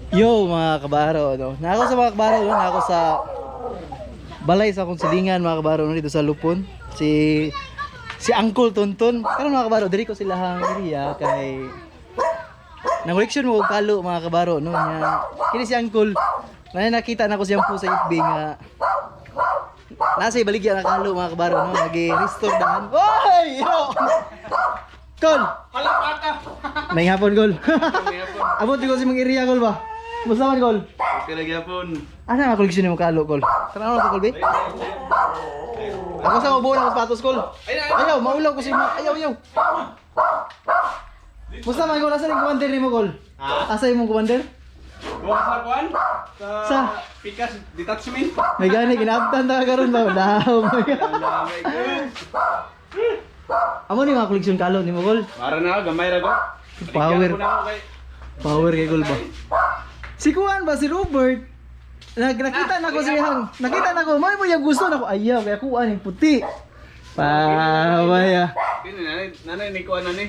Yo, mga kabaro, no. Nako sa mga kabaro, no, nako sa balay sa akong silingan, mga kabaro, no, dito sa Lupon. Si si Uncle Tonton. Karon, mga kabaro, diri ko sila hang area kay nang-koleksyon mo og kalo, mga kabaro, no, nya. Kini si Uncle. May nakita na ko siyang po sa FB nga nasa ibaligya nga kalo, mga kabaro, no, nagi-restore daan. Oy! Yo! Kol! Kalapata! May hapon, Kol. Abot ko si mga area, Kol, ba? Musta man, Kol? Okay lagi hapon. Asa nga koleksyon mo kalo, Kol? Tara na ko, Kol, be. Ako sa ubo na sapatos, Kol. Ayaw, maulaw ko si mo. Ayaw, ayaw. Musta man, Kol? Asa yung commander nimo, Kol? Asa yung commander? Buka sa kuan? Sa, Sa? Pikas Detachment. May gani, ginaabtan ta karon ba? Daw, my God. Ala, my God. Amo ni mga koleksyon kalo nimo, Kol. Mara na gamay ra ko. Power. Baligyan ko na ako kay Power kay Kol ba? Si Kuan ba, si Robert? Nakita na ko siya. Nakita na ko, may mo yung gusto na ko. Ayaw, kaya kuan yung puti. Pawaya. Kini nanay nanay ni kuan ani.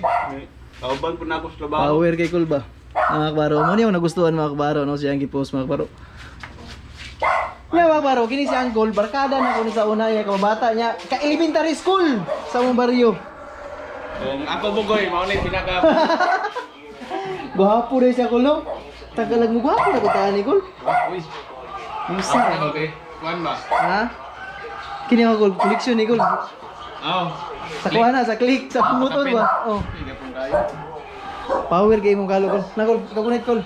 Kauban po na ako sa trabaho. Power kay Kol ba? Mga kabaro, mo niyo nagustuhan, mga kabaro, no, siyang gipost, mga kabaro. Nga, mga kabaro, kini si Uncle, barkada na ko ni sa una niya, kababata niya, ka elementary school sa mong baryo. Kung ako bugoy mao ni pinaka Gwapo rin siya, Kol, no? Tagalag mo, gwapo na ko taan ni Kol. Uy. Musa. Okay. Kuan ba? Ha? Kini ako, Kol, koleksyon ni Kol. Oh. Sa kuha na, sa click, sa motor ba? Oh. Sige pong kayo. Power kay imong kalo, Kol. Na, Kol, kagunit, Kol.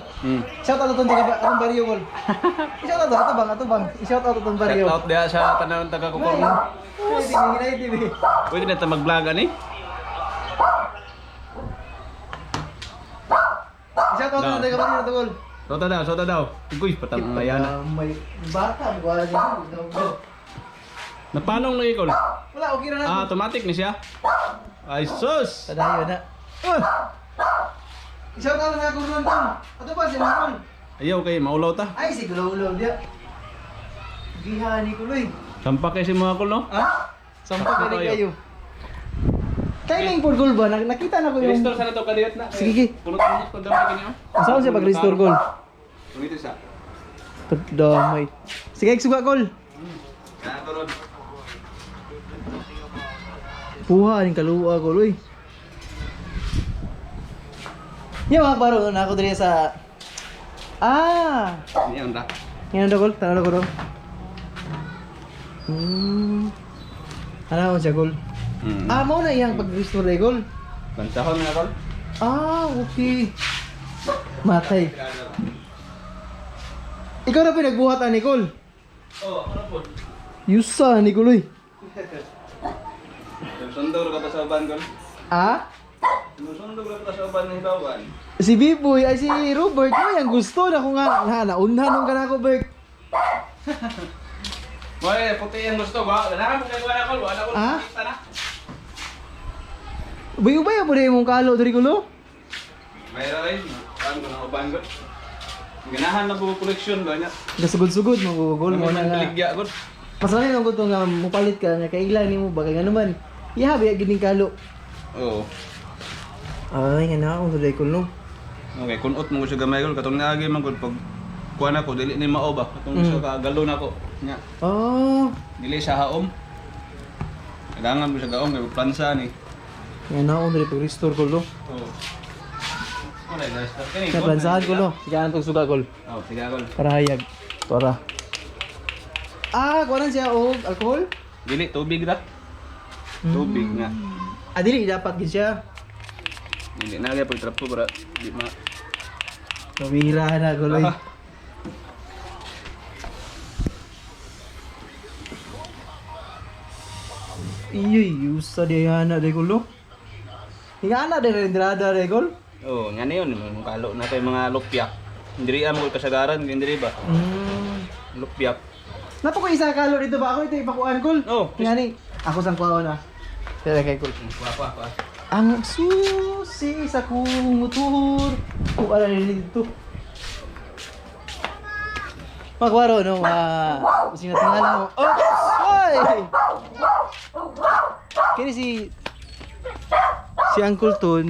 Shout out atong taga atong baryo, Kol. Shout out ato bang, ato bang. Shout out atong baryo. Shout out diha sa tanan taga Kukorn. Ay, tingin TV. Pwede na ta mag-vlog ani? Shout out atong taga baryo ato, Kol. Sota daw, sota daw. Uy, patang ayana. May bata, wala din. Napanong lagi kol. Wala, okay na Ah, na. automatic ni siya. Ay sus. Padayon na. Uh! Shout out na akong nonton. Ato ba si Mangkol? Ayaw kay maulaw ta. Ay, si Glowlow dia. Giha ni Kuloy. Sampa kay si mga kol no? Ha? Sampa Sampa ka kayo. kayo. Timing for goal ba? Nakita na ko yung Restore sa na to kadiyot na. Sige, sige. Punot-punot ko damay kini oh. Saan siya pag-restore goal? Punito sa. Damay. Sige, suga goal. Na turon. Puha ning kaluwa goal, uy. Ya, mga baro na ako diri sa. Ah, Niya unda. yan na goal, tanaw ko ro. Ano siya goal? Ah, mao na iyang pag-restore day goal. Bansahon na kol. Ah, okay. Matay. Ikaw na pinagbuhat ani Col. Oh, ano po? Yusa ni Col, uy. Sundo ra ka sa uban kol. Ah? Sundo ra ka sa uban ng hibawan. Si Biboy, ay si Robert, mo yung gusto na ko nga, na, naunhan nung ka na ako, Bert. Boy, puti ang gusto ba? Ganahan mo kay wala kol, wala kol. Ah? Kita na. Ubay-ubay ang pwede mong kalo, diri kulo. Mayroon ay, kan ko na uban kol. Ganahan na po koleksyon ba niya? Gasugod-sugod, magugol mo na nga. Baligya kol. Mas lami ang gusto nga mupalit ka, nga kaigla ni mo ba, kaya nga naman, ihabi, gining kalo. Oo. Ay, nga na akong diri kulo. Okay, kunot mo ko siya gamay kol katong naagi man gud pag kuan ako dili ni mao ba katong mm. ka galon ako nya Oh, dili siya haom. Kailangan mo siya gaom kay plansa ni. nga na akong diri pag-restore kulo. Oo. Wala guys, kini. Kaya plansahan kulo, sige ang suga kol. Oh, sige kol. Para hayag. Para. Ah, kuha siya og alcohol? Dili tubig ra. Tubig nga. Ah, dili dapat gid siya. Dili na gyud trapo para di ma. Pamira na kuloy. Ah. Iyoy, usa di ana de kulo. Hinga ana de rendrada de gol. Oh, nga na yun, mga kalo na kay mga lupyak. Diri mo kasagaran kay diri ba? Lupyak. Napo ko isa kalo dito ba ako ito ipakuan kol. Oh, Nga ni ako sang kuwaon ah. Pero kay kol. Kuha kuha kuha. Ang susi sa kong motor. Kung ala ni dito. Magwaro no, ah, sinatingala mo. Oh, ay! Kini si si Uncle Tun.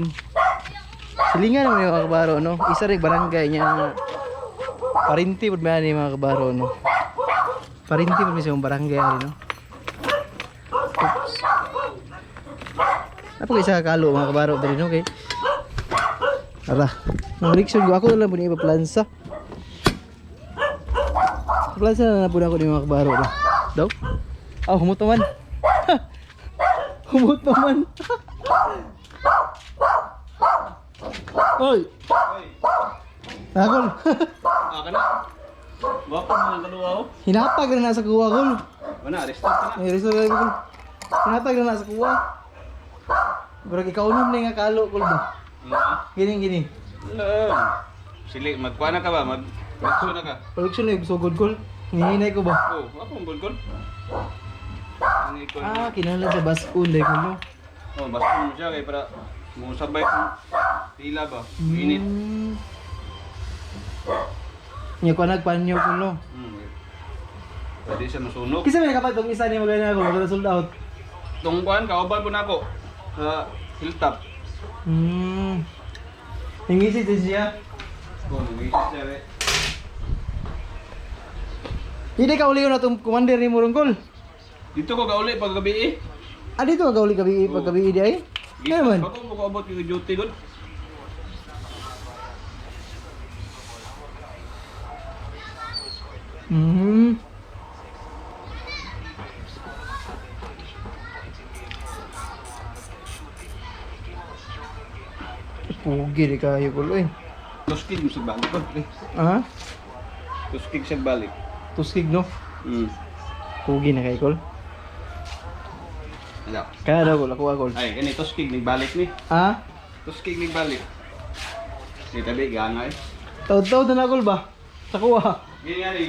Silingan mo yung kabaro no. Isa rin barangay niya. Parinti pud man ni mga kabaro no. Parinti pud mi sa imong barangay ani no. Oops. Napaka isa ka kalo mga kabaro diri no kay. Tara. Nang reaction ko ako na lang po ni ipaplansa. Plansa na na po na ako ni mga kabaro no. Daw? Ah, humot naman. Humot naman. Oy! Nakol. Ah, kana. Gwapo mo ang kaluwa oh. Hinatag na nasa kuwa kol. Wala, arresto ka na. May resto na kol. Hinatag na nasa kuwa. Murag ikaw na nga kalo kol ba. Ah. Gini gini. Wala. Sili, magkuha na ka ba? Mag na ka. Production na yung sugod kol. Hinihinay ko ba? Oh, ako ang bulkol. Ang ikon. Ah, kinahanglan sa baskon dahil ko no. Oh, basta mo siya kay para mo sabay kung tila ba. Init. Nya ko nagpanyo ko no. Pwede siya masunog. Kisa may kapatong isa ni magana ako, magana sold out. Tungkuan, kauban ko na ako sa hilltop. Ingisi din siya. Oh, nag-isip siya eh. Hindi ka uli na itong commander ni Murungkol. Dito ko kauli pag gabi eh. Ah, dito ka uli gabi, pag gabi di ay? Ano man? Bago mo kaabot yung duty god. Pugi di kayo kulo eh. Tuskig mo sa balik ko. Eh, Ah? tuskig sa balik. Tuskig no? Pugi na kayo kol. Ala. Kaya daw kol, ako kol. Ay, kani tuskig nig balik ni. Ah? Tuskig nig balik. Di tabi gangay. Taud-taud na na kol ba? Sa kuha. Gini nga ni.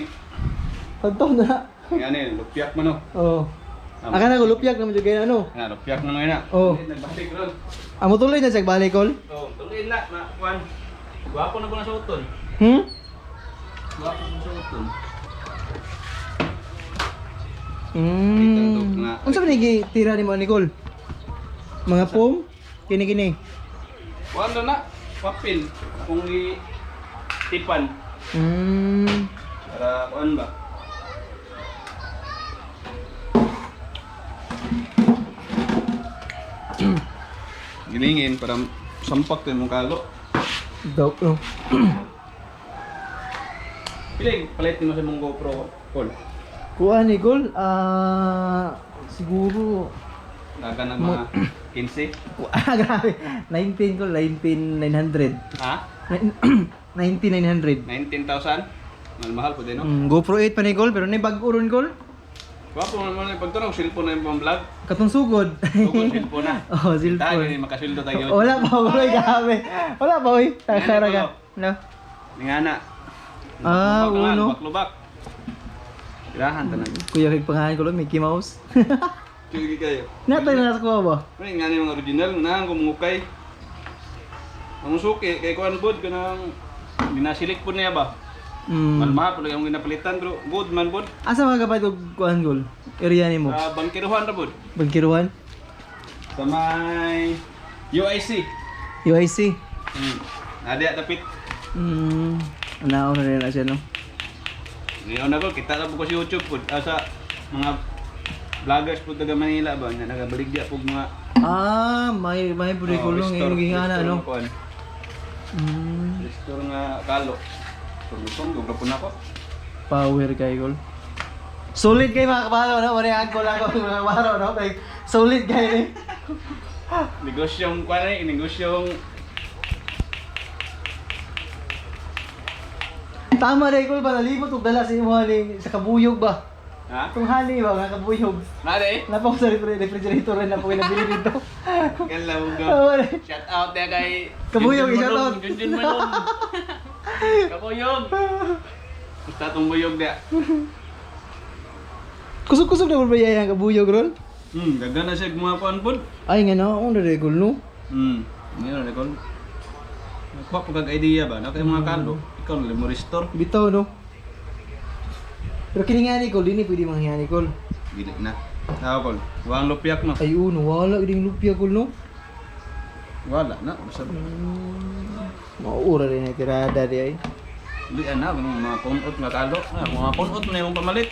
Taud-taud na. Nga ni, lupyak man oh. Oo. Aka na ko lupyak naman jud kayo ano. Na, lupyak na ngayon na. Oo. Nagbalik ron. Amo tuloy na siya balik kol. Oh, tuloy na, ma, kuan. Gwapo na ko na sa uton. Hmm? Gwapo na sa uton. Unsa man ni tira nimo ni kol? Mga pom? Kini kini. Kuan na na, papel. Kung i tipan para kuan ba. Gilingin para sampak to imong kalo. Daw no. Piling palit nimo sa imong GoPro kol. Kuha ni kol ah siguro Daga na mga 15. ah, grabe. 19 kol, 19,900. Ha? 19,900. 19,000? Mahal mahal po din no. GoPro 8 pa ni kol, pero ni bag-o ron kol. Gwapo man man pagtunog cellphone na yung vlog. Katong sugod. Tugod cellphone na. Oh, Tayo cellphone. ni makasildo tayo. Wala pa, wala grabe. Wala pa, oy. Takara ka. No. Ningana. Ah, Lubak na, uno. Lubak lubak. Tirahan tanan. Kuya kay pangalan ko lang Mickey Mouse. Sige kayo. Natay na sa kuha ba? Ano nga ni mga original na ang kumukay. Ang suki kay kuan pod kanang ginasilik pod niya ba. Malma pod ang ginapalitan pero good man pod. Asa mga kapatid og kuan gol? Area nimo. Sa bangkiruhan ra pod. Bangkiruan, Sa may UIC. UIC. Nadi dapit. Anaon na rin na siya no. Ngayon na ko kita lang po ko sa YouTube pod ah, sa mga vloggers pod taga Manila ba nga nagabaligya pog mga Ah, may pud ko lang restore- imong gingana restore no. nga kuan. Restore nga kalo. Tungtong po na ko. Power kay gol. Solid kay mga kabalo no, wala ang goal ako mga kabalo no. Kay solid kay ni. Negosyong kuan eh, negosyong Tama dai gol ba nalibot og dala sa imo ni sa kabuyog ba? Ha? Itong honey ba nga kabuyog. Nade? Napa ko sa refrigerator rin na po nabili dito. Galaw go. Oh, wala. Shout out na kay Kabuyog, Junjun shout Manong, out. Junjun Manong. Kabuyog. Basta tong buyog dia. Kusog-kusog na ba yung kabuyog ron? Dagan na siya mga kuan pod. Ay nga na, akong naregol no. Ngayon na kon. Nakuha po kag idea ba? Na kay mga kalo, ikaw na mo restore. Bitaw no. Pero kini nga ni Col, dini pwede manghiya ni Col. Dili na. Tao kol. Wang lupiak no. Ay uno, wala ding lupia Col no. Wala na. Basta Mauura rin na tirada di ay. Dili ana mga kunot nga kalo. Ah, mga kunot na imong pamalit.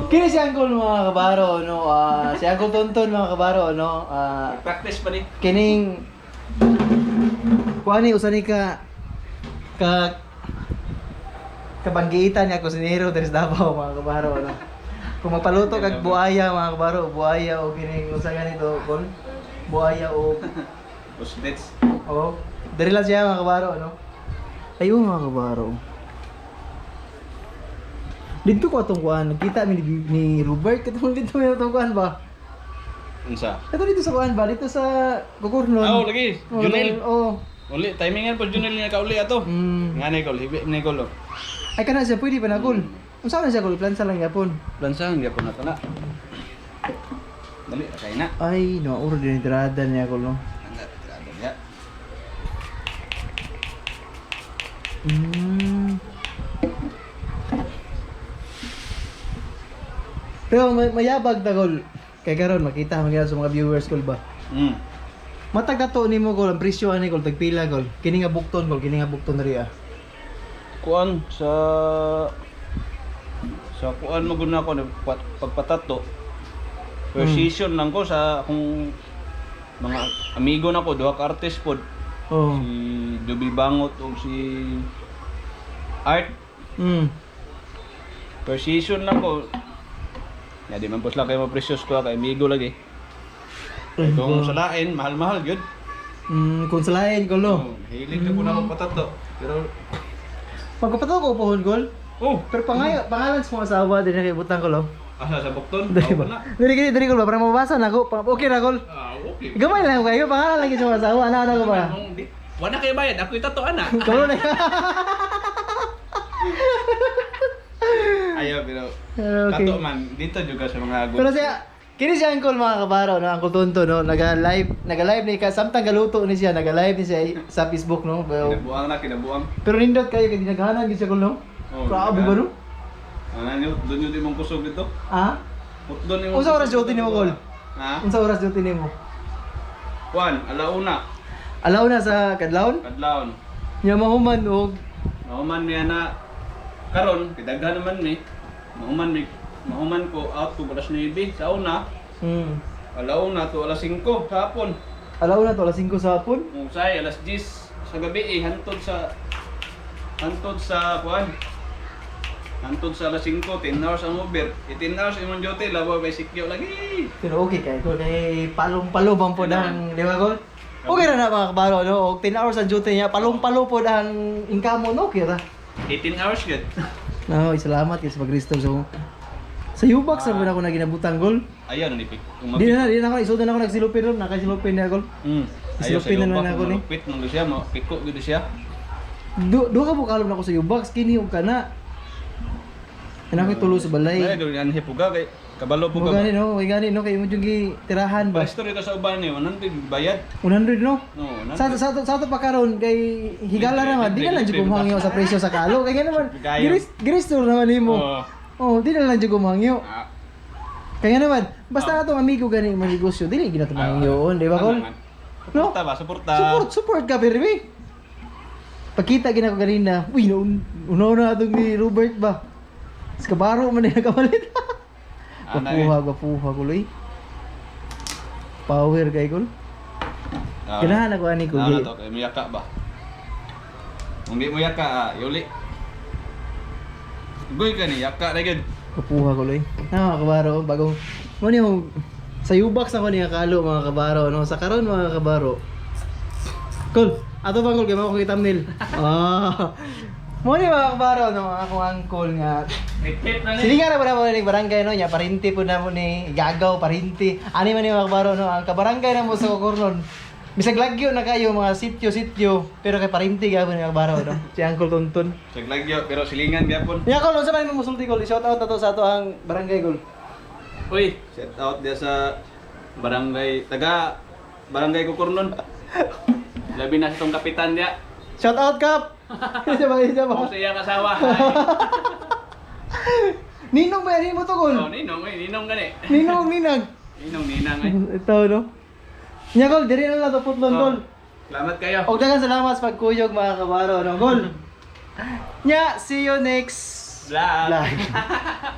Kini si Uncle, mga kabaro, no? Ah, si Uncle Tonton, mga kabaro, no? Ah, Practice pa ni. Kining kuan ni usa ni ka ka kabanggitan nga kusinero diri sa Davao, mga kabaro, no? Kung magpaluto kag buaya, mga kabaro, buaya o kining unsa ganito kol buaya o Usnets. oh, diri lang siya, mga kabaro, no? Ayo, mga kabaro. Dito ko atong kuan, nagkita mi ni Robert katong dito mi atong kuan ba? Unsa? Kato dito sa kuan ba? Dito sa Kukurnon. Ah, oh, lagi. Oh, Junel. Oh. Uli, timingan po Junel nga kauli ato. Nga ni kol, hibi ni kol. Oh. Ay, kana siya pwede pa na kol. Unsa man siya kol? Plansa lang yapon. Lansahan gyapon na to na. Dali, kay na. Ay, no, uro din entrada niya kol, no. Anda, tirada niya. Pero mayabag ta kol. Kay karon makita man gyud sa mga viewers kol ba. Matag nato nimo kol ang presyo ani kol, tagpila kol? Kini nga bukton kol, kini nga bukton ri ah. Kuan sa sa kuan mo gud na ako pagpatato. First season lang ko sa akong mga amigo na ko, duha ka artist pod. Oh. Si Dubi Bangot o si Art. Per season lang ko. Ya, di man po sila kayo maprecious ko kay amigo lagi. Ay, Kung sa lain, mahal-mahal gyud. Kung sa lain kol, no. Oh, hilig na po na ako patato. Pero Pagpapato ko pohon kol. Oh, Pero pangalan sa mga asawa din na kay butang kol, oh. Asa sa bukton? Dili Ako ba? na. Dili kini dili kol ba para mabasa na ako. Okay na kol. Ah, okay. Gamay lang kayo, pangalan lang sa mga asawa, ana ana ko ba? Anong wala kayo bayad, ako itato ana. Kamu na. Ayaw, pero Pero okay. tato man dito juga sa mga good. Pero siya, kini si Uncle, mga kabaro, no, Uncle Tonto, no, naga-live ni ka, samtang galuto ni siya, naga-live ni siya sa Facebook, no. Pero, Kinabuang na, kinabuang. pero nindot kayo kay dinaghanan gyud siya kol, no. Oh, Grabe ba, no? Ano nyo, doon yun imong kusog dito? Ha? Doon imong Unsa oras kusog duty dito, nimo, Kol? Ha? Unsa oras duty nimo? Juan, alauna, Alaw na sa kadlawon? kadlawon. Nya mahuman og Mahuman mi ana karon, kay naman mi. Mahuman mi, mahuman ko out ko alas 9 sa una, alauna to alas 5 sa hapon. Alaw na to alas 5 sa hapon. Usay alas 10 sa gabi eh, hantod sa kuan. Hantod sa alas 5, 10 hours ang Uber. 18 hours imong duty, labaw by sikyo lagi. Pero okay kay ko kay palong-palo bang po ang, di ba kol? Okay ra na, mga kabaro, no? Og 10 hours ang duty niya, palong-palo po ang income mo, no? Okay ra. 18 hours gud. No, salamat kay sa pag-restore sa sa Ubox ah. Ako na ginabutang gol. Ayaw na nipik. Di na ako isod na ako nagsilupin ron, nakasilupin na gol. Ayaw sa Isilupin na lang Ubox, ako ni. malupit nung siya, mo piko gud siya. Do ka bukalom na ako sa Ubox kini og kana. Ana ko tulo sa balay. Ay, gawin anhi puga kay kabalo Mo puga. gani no, may gani no kay mo jung tirahan ba. Pastor ito sa uban ni 100 bayad. 100, no? No, 100. Sa to pa karon kay higala naman, di na lang jud kumhangyo sa presyo sa kalo. Kay naman, Gayo. giris naman nimo. Oo. Oh, di na lang jud kumhangyo. Ah, Kaya naman, basta atong amigo gani mo negosyo, dili gina tumangyoon, di ba kol? ano man. No? Suporta ba? Suporta. Support, support ka pero eh. Pagkita gina ko kanina, uy, unaw na atong ni Robert ba? Sa kabaro man na nakapalit. Ana eh. Gwapuha, gwapuha kuloy. Power kay kol. Ah. Ganahan ako ani ko. Ano to, kay muyaka ba? Kung di mo yaka, ah, yuli. Goy ka ni, yaka na gud. Gwapuha kuloy. Na mga kabaro, bagong mo ni sa Ubox ako niya kalo, mga kabaro, no, sa karon, mga kabaro. Kol, ato pa kol kay mo ko thumbnail. Ah. Mo ni mga kabaro, no, mga akong uncle nga Hit na ni. Silingan na po na mo ni barangay, no, nya parinti po na mo ni Gagaw parinti. Ani man ni mga kabaro, no, ang kabarangay na mo sa Cocornon. Bisag lagyo na kayo mga sityo-sityo, pero kay parinti gapon ni mga kabaro, no. Si Uncle Tonton. Saglagyo, pero silingan gyapon. Nya kol, unsa man mo musulti kol? Shout out na to sa ato ang barangay kol. Uy, shout out dia sa barangay taga barangay Kukurnon. Labi na sa tong kapitan dia. Shout out Kap. Isa ba, isa ba? Kung sa iyang asawa. Ninong ba yan mo to kol? Oh, ninong eh, ninong gani. Ninong ninang. Ninong ninang eh. Ito no. Nya kol, diri na lang to putlon kol. Salamat kayo. Og daghang salamat sa pagkuyog, mga kabaro, no kol. Nya, see you next Vlog. vlog.